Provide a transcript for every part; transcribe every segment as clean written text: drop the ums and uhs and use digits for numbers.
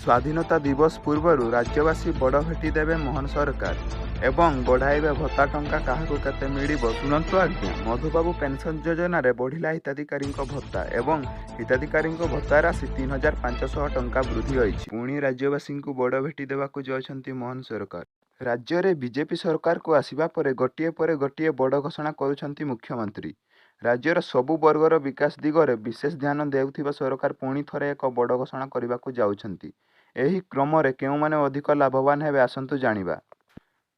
ସ୍ୱାଧୀନତା ଦିବସ ପୂର୍ବରୁ ରାଜ୍ୟବାସୀ ବଡ଼ ଭେଟି ଦେବେ ମୋହନ ସରକାର ଏବଂ ବଢ଼ାଇବେ ଭତ୍ତା ଟଙ୍କା କାହାକୁ କେତେ ମିଳିବ ଶୁଣନ୍ତୁ ଆଜ୍ଞା। ମଧୁବାବୁ ପେନ୍ସନ୍ ଯୋଜନାରେ ବଢ଼ିଲା ହିତାଧିକାରୀଙ୍କ ଭତ୍ତା ଏବଂ ହିତାଧିକାରୀଙ୍କ ଭତ୍ତା ରାଶି 3500 ଟଙ୍କା ବୃଦ୍ଧି ହୋଇଛି। ପୁଣି ରାଜ୍ୟବାସୀଙ୍କୁ ବଡ଼ ଭେଟି ଦେବାକୁ ଯାଉଛନ୍ତି ମୋହନ ସରକାର। ରାଜ୍ୟରେ ବିଜେପି ସରକାରକୁ ଆସିବା ପରେ ଗୋଟିଏ ପରେ ଗୋଟିଏ ବଡ଼ ଘୋଷଣା କରୁଛନ୍ତି ମୁଖ୍ୟମନ୍ତ୍ରୀ। ରାଜ୍ୟର ସବୁ ବର୍ଗର ବିକାଶ ଦିଗରେ ବିଶେଷ ଧ୍ୟାନ ଦେଉଥିବା ସରକାର ପୁଣି ଥରେ ଏକ ବଡ଼ ଘୋଷଣା କରିବାକୁ ଯାଉଛନ୍ତି। ଏହି କ୍ରମରେ କେଉଁମାନେ ଅଧିକ ଲାଭବାନ ହେବେ ଆସନ୍ତୁ ଜାଣିବା।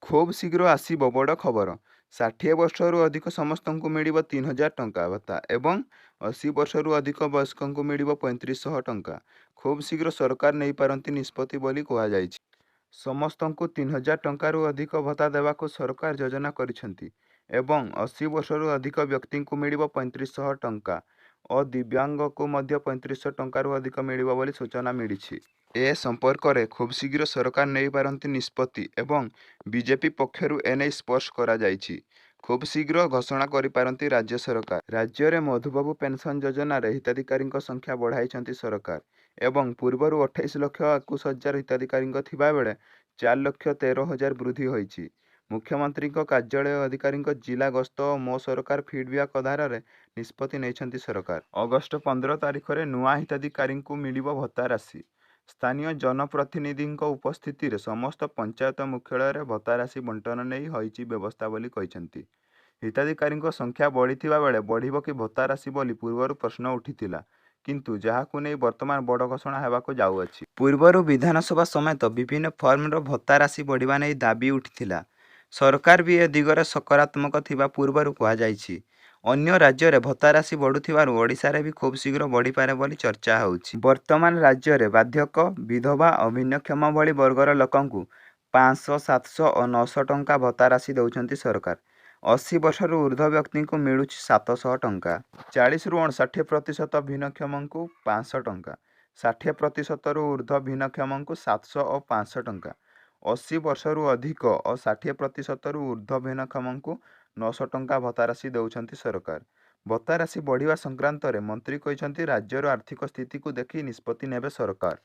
ଖୁବ୍ ଶୀଘ୍ର ଆସିବ ବଡ଼ ଖବର। 60 ବର୍ଷରୁ ଅଧିକ ସମସ୍ତଙ୍କୁ ମିଳିବ 3000 ଟଙ୍କା ଭତ୍ତା ଏବଂ 80 ବର୍ଷରୁ ଅଧିକ ବୟସ୍କଙ୍କୁ ମିଳିବ 3500 ଟଙ୍କା। ଖୁବ୍ ଶୀଘ୍ର ସରକାର ନେଇପାରନ୍ତି ନିଷ୍ପତ୍ତି ବୋଲି କୁହାଯାଇଛି। ସମସ୍ତଙ୍କୁ 3000 ଟଙ୍କାରୁ ଅଧିକ ଭତ୍ତା ଦେବାକୁ ସରକାର ଯୋଜନା କରିଛନ୍ତି ଏବଂ 80 ବର୍ଷରୁ ଅଧିକ ବ୍ୟକ୍ତିଙ୍କୁ ମିଳିବ 3500 ଟଙ୍କା ଓ ଦିବ୍ୟାଙ୍ଗଙ୍କୁ ମଧ୍ୟ 3500 ଟଙ୍କାରୁ ଅଧିକ ମିଳିବ ବୋଲି ସୂଚନା ମିଳିଛି। ଏ ସମ୍ପର୍କରେ ଖୁବଶୀଘ୍ର ସରକାର ନେଇପାରନ୍ତି ନିଷ୍ପତ୍ତି ଏବଂ ବିଜେପି ପକ୍ଷରୁ ଏନେଇ ସ୍ପଷ୍ଟ କରାଯାଇଛି। ଖୁବଶୀଘ୍ର ଘୋଷଣା କରିପାରନ୍ତି ରାଜ୍ୟ ସରକାର। ରାଜ୍ୟରେ ମଧୁବାବୁ ପେନ୍ସନ୍ ଯୋଜନାରେ ହିତାଧିକାରୀଙ୍କ ସଂଖ୍ୟା ବଢ଼ାଇଛନ୍ତି ସରକାର ଏବଂ ପୂର୍ବରୁ 28 ଲକ୍ଷ 21 ହଜାର ହିତାଧିକାରୀଙ୍କ ଥିବାବେଳେ 4 ଲକ୍ଷ 13 ହଜାର ବୃଦ୍ଧି ହୋଇଛି। ମୁଖ୍ୟମନ୍ତ୍ରୀଙ୍କ କାର୍ଯ୍ୟାଳୟ ଅଧିକାରୀଙ୍କ ଜିଲ୍ଲା ଗସ୍ତ ଓ ମୋ ସରକାର ଫିଡ୍‌ବ୍ୟାକ୍ ଆଧାରରେ ନିଷ୍ପତ୍ତି ନେଇଛନ୍ତି ସରକାର। ଅଗଷ୍ଟ 15 ତାରିଖରେ ନୂଆ ହିତାଧିକାରୀଙ୍କୁ ମିଳିବ ଭତ୍ତା ରାଶି। ସ୍ଥାନୀୟ ଜନପ୍ରତିନିଧିଙ୍କ ଉପସ୍ଥିତିରେ ସମସ୍ତ ପଞ୍ଚାୟତ ମୁଖ୍ୟାଳୟରେ ଭତ୍ତା ରାଶି ବଣ୍ଟନ ନେଇ ହୋଇଛି ବ୍ୟବସ୍ଥା ବୋଲି କହିଛନ୍ତି। ହିତାଧିକାରୀଙ୍କ ସଂଖ୍ୟା ବଢ଼ିଥିବା ବେଳେ ବଢ଼ିବ କି ଭତ୍ତା ରାଶି ବୋଲି ପୂର୍ବରୁ ପ୍ରଶ୍ନ ଉଠିଥିଲା। କିନ୍ତୁ ଯାହାକୁ ନେଇ ବର୍ତ୍ତମାନ ବଡ଼ ଘୋଷଣା ହେବାକୁ ଯାଉଅଛି। ପୂର୍ବରୁ ବିଧାନସଭା ସମେତ ବିଭିନ୍ନ ଫୋରମରେ ଭତ୍ତା ରାଶି ବଢ଼ିବା ନେଇ ଦାବି ଉଠିଥିଲା। ସରକାର ବି ଏ ଦିଗରେ ସକାରାତ୍ମକ ଥିବା ପୂର୍ବରୁ କୁହାଯାଇଛି। ଅନ୍ୟ ରାଜ୍ୟରେ ଭତ୍ତା ରାଶି ବଢ଼ୁଥିବାରୁ ଓଡ଼ିଶାରେ ବି ଖୁବଶୀଘ୍ର ବଢ଼ିପାରେ ବୋଲି ଚର୍ଚ୍ଚା ହେଉଛି। ବର୍ତ୍ତମାନ ରାଜ୍ୟରେ ବାର୍ଦ୍ଧକ୍ୟ, ବିଧବା ଓ ଭିନ୍ନକ୍ଷମ ଭଳି ବର୍ଗର ଲୋକଙ୍କୁ 500, 700 ଓ 900 ଟଙ୍କା ଭତ୍ତା ରାଶି ଦେଉଛନ୍ତି ସରକାର। 80 ବର୍ଷରୁ ଉର୍ଦ୍ଧ୍ୱ ବ୍ୟକ୍ତିଙ୍କୁ ମିଳୁଛି 700 ଟଙ୍କା। 40ରୁ 59% ଭିନ୍ନକ୍ଷମଙ୍କୁ 500 ଟଙ୍କା, 60 ପ୍ରତିଶତରୁ ଉର୍ଦ୍ଧ୍ୱ ଭିନ୍ନକ୍ଷମଙ୍କୁ 700 ଓ 500 ଟଙ୍କା, 80 ବର୍ଷରୁ ଅଧିକ ଓ 60 ପ୍ରତିଶତରୁ ଉର୍ଦ୍ଧ୍ୱ ଭିନ୍ନକ୍ଷମଙ୍କୁ 900 ଟଙ୍କା ଭତ୍ତା ରାଶି ଦେଉଛନ୍ତି ସରକାର। ଭତ୍ତା ରାଶି ବଢ଼ିବା ସଂକ୍ରାନ୍ତରେ ମନ୍ତ୍ରୀ କହିଛନ୍ତି, ରାଜ୍ୟର ଆର୍ଥିକ ସ୍ଥିତିକୁ ଦେଖି ନିଷ୍ପତ୍ତି ନେବେ ସରକାର।